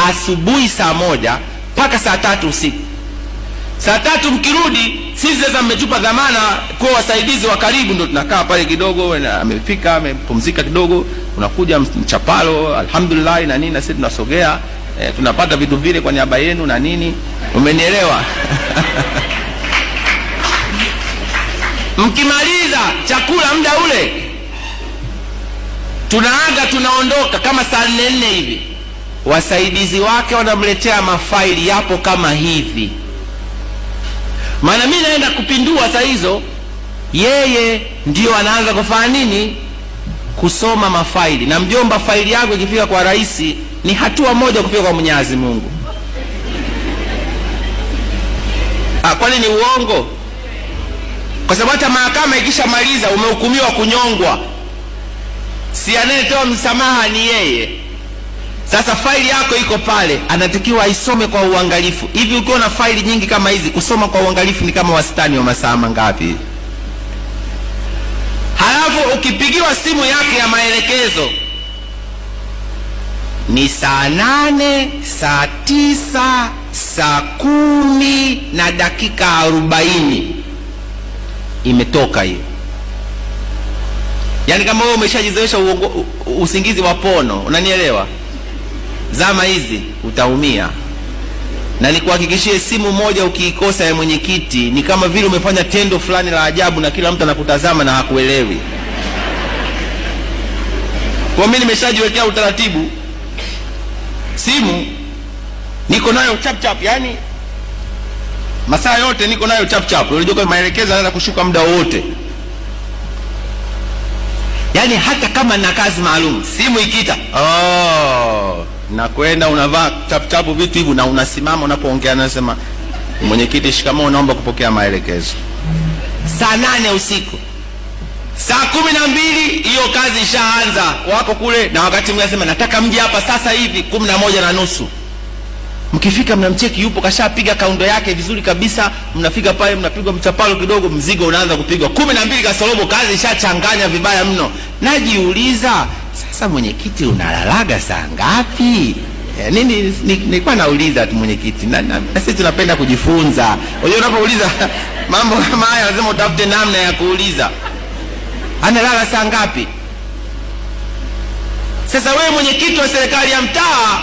Asubuhi saa 1 mpaka saa 3 usiku. Saa 3 mkirudi, sisi sasa mmetupa dhamana kuwa wasaidizi wa karibu, ndio tunakaa pale kidogo, na amefika amepumzika kidogo, unakuja mchapalo, alhamdulillah na nini, na sisi tunasogea, tunapata vitu vile kwa niaba yenu na nini, umenielewa? Mkimaliza chakula muda ule tunaaga, tunaondoka kama saa 4 hivi. Wasaidizi wake wanamletea mafaili yapo kama hivi. Maana mimi naenda kupindua saa hizo, yeye ndio anaanza kufanya nini? Kusoma mafaili. Na mjomba, faili yako ikifika kwa rais ni hatua moja kufika kwa Mwenyezi Mungu. Kwani ni uongo? Kwa sababu hata mahakama ikishamaliza umehukumiwa kunyongwa, si anayetoa msamaha ni yeye. Sasa faili yako iko pale, anatakiwa aisome kwa uangalifu. Hivi ukiwa na faili nyingi kama hizi, kusoma kwa uangalifu ni kama wastani wa masaa mangapi? Halafu ukipigiwa simu yake ya maelekezo ni saa 8, saa 9, saa 10 na dakika 40 imetoka hiyo. Yaani kama wewe umeshajizoesha usingizi wa pono, unanielewa? Zama hizi utaumia. Na nikuhakikishie, simu moja ukiikosa ya mwenyekiti ni kama vile umefanya tendo fulani la ajabu na kila mtu anakutazama na hakuelewi. Kwa mimi nimeshajiwekea utaratibu, simu niko nayo chap chap, yani masaa yote niko nayo chap chap. Unajua kwa maelekezo yanaweza kushuka muda wote. Yaani hata kama na kazi maalum, simu ikita, oh, na kwenda unavaa chap chap vitu hivi na unasimama unapoongea, nasema mwenyekiti, shikamoo, naomba kupokea maelekezo. Saa 8 usiku, saa 12 hiyo kazi ishaanza, wako kule, na wakati mwingine anasema nataka mje hapa sasa hivi 11:30. Mkifika mnamcheki yupo kashapiga kaundo yake vizuri kabisa, mnafika pale mnapigwa mchapalo kidogo, mzigo unaanza kupigwa 12 kasorobo, kazi ishachanganya vibaya mno. Najiuliza sasa, mwenyekiti unalalaga saa ngapi? Nini nilikuwa nauliza tu mwenyekiti, na sisi tunapenda kujifunza. Unajua unapouliza mambo kama haya lazima utafute namna ya kuuliza. Analala saa ngapi? Sasa wewe mwenyekiti wa serikali ya mtaa